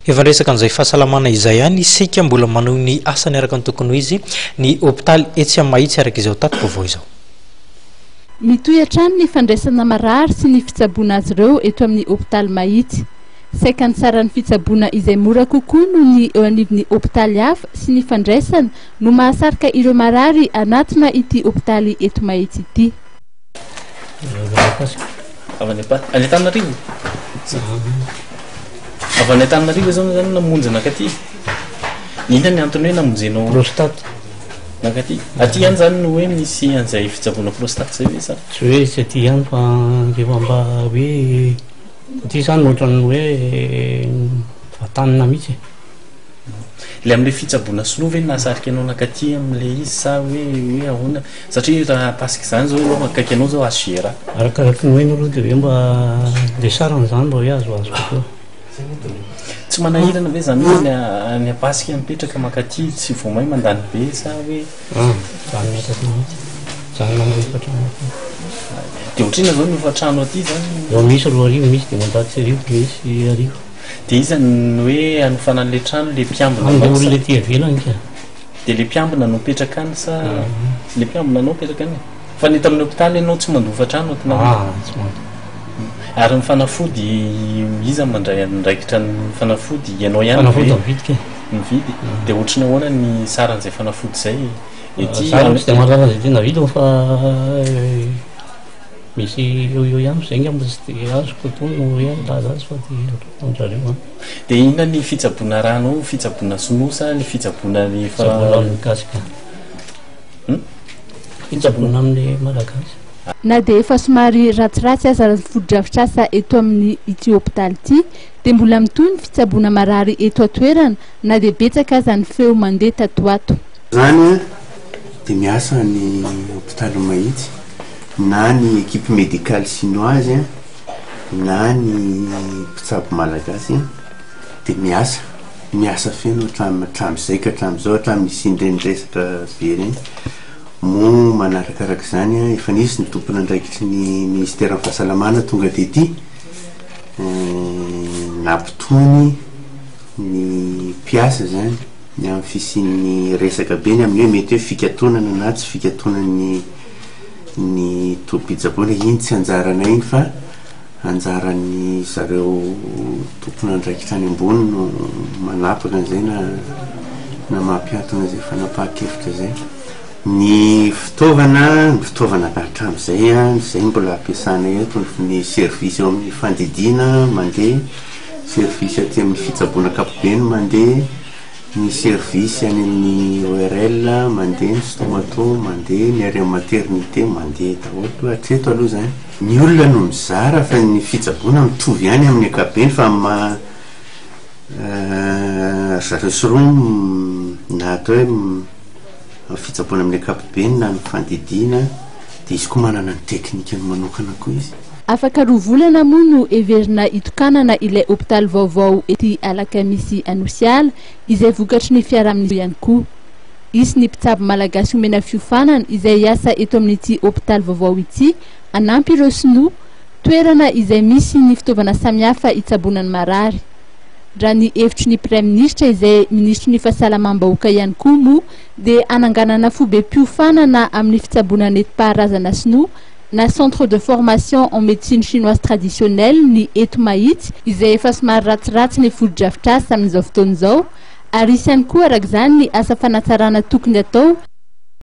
Efa niresaka an'izay fahasalamana izay ihany isika, mbola manohy ny asany araka ny tokony ho izy ny hopitaly etsy Mahitsy araka izao tati-baovao izao. Mitohy hatrany ny fandraisana marary sy ny fitsaboana azy ireo eto amin'ny hopitaly Mahitsy. Saika ny saran'ny fitsaboana izay mora kokoa noho ny eo anivon'ny hopitaly hafa sy ny fandraisana no mahasarika ireo marary hanatona ity hopitaly eto Mahitsy ity. Avy any Ampasika. Any Antananarivo? Avy any Antananarivo izao zany namonjy nankaty? Inona ny antony hoe namonjenao? Prostate. Nankaty? Aty ihany zany no hoe misy an'izay fitsaboana prostate zay ve sa? Tsy hoe tsy aty ihany fa rehefa mba hoe aty zany ohatran'ny hoe vatanina mihitsy e. Le amin'le fitsaboana sinoa ve no nahasarika anao nankaty amin'le izy sa hoe hoe ahoana? Satria raha Ampasika izany zao ianao akaiky anao zao HGRA. Arakaraky ny hoeno aloha dia hoe mba le sarany izany mba hoe azoazo kokoa. Tsy manahirana ve izany hoe any any Ampasika mipetraka mankaty tsy vao may mandany be sa hoe. Ah, mijanona ato aty mihitsy. Mijanona amin'ny hofantrano aty. Dia ohatrinona zao ny hofantrano aty zany? Eo misy 2000, misy 1500, misy 1000. Dia iza no hoe hanofana an'ilay trano, ilay mpiambina anao sa? An'ilay olona ety ivelany ka. Dia ilay mpiambina no mipetraka any sa ilay mpiambina anao mipetraka any? Fa ny eto amin'ny hopitaly ianao tsy mandoa hofantrano ato na? Ah, tsy mandoa. Ary ny fanafody iza no mandray andraikitra ny fanafody? Ianao ihany ve? Fanafody mividy ka. Mividy? Dia ohatry ny ahoana ny saran'izay fanafody izay? Ety Za aloha tsy dia mahalala izay tena vidiny fa misy eo eo ihany fa izay angamba tsy dia azoko atao no hoe hilaza azy fa dia ataon-dry zareo an. Dia inona ny fitsaboana arahanao? Fitsaboana sinoa sa ny fitsaboana efa. Fitsaboana amin'ny gasy ka. Hum? Fitsaboana amin'ny malagasy. Na dia efa somary ratsiratsy aza ny fotodrafitrasa eto amin'ny ity hopitaly ity dia mbola mitohy ny fitsaboana marary eto an-toerana na dia betsaka aza ny feo mandeha tato ho ato. Izany dia miasa ny hopitaly Mahitsy na ny équipe médicale chinoise na ny mpitsabo malagasy dia miasa, miasa feno hatramin'izay ka hatramin'izao, hatramin'ny nisian'ireny resaka be ireny. Moa manarakarak'izany efa nisy ny tompon'andraikitry ny ministeran'ny fahasalamana tonga tety nampitony ny mpiasa izany ny amin'ny fisian'ny resaka be ny amin'ny hoe mety hoe fikatonana na tsy fikatonan'ny ny tobim-pitsaboana, iny tsy anjaranay iny fa anjaran'ny zareo tompon'andraikitra any ambony no manapaka an'izay na na mampihatona izay fanapahan-kevitra izay. Ny fitaovana, ny fitaovana hatramin'izay an, izay no mbola ampiasanay eto, ny service eo amin'ny fandidiana mandeha, service aty amin'ny fitsaboana ankapobeny mandeha, Ny service any amin'ny ORL mandeha, ny stomato mandeha, ny ary amin'ny maternité mandeha daholo aloha hatreto aloha izany. Ny olona no mizara fa ny fitsaboana mitovy ihany amin'ny ankapobeny fa amin'ny maha ry zareo sinoa na atao hoe amin'ny fitsaboana amin'ny ankapobeny na ny fandidiana dia izy koa manana ny teknikany manokana koa izy. Afaka roa volana moa no heverina hitokanana ilay hopitaly vaovao ety Alakamisy Anosiala izay vokatry ny fiaraha-miasa ihany koa. Hisy ny mpitsabo malagasy omena fiofanana izay hiasa eto amin'ity hopitaly vaovao ity hanampy ireo sinoa, toerana izay misy ny fitaovana samihafa hitsaboana ny marary. Raha ny hevitry ny Praiminisitra izay minisitry ny fahasalamam-bahoaka ihany koa moa dia hananganana foibem-piofanana amin'ny fitsaboana nentim-paharazana sinoa na Centre de formation en médecine chinoise traditionnelle ny eto Mahitsy, izay efa somary ratsiratsy ny fotodrafitrasa amin'izao fotoana izao, ary hisy ihany koa araka izany ny asa fanatsarana tokony atao.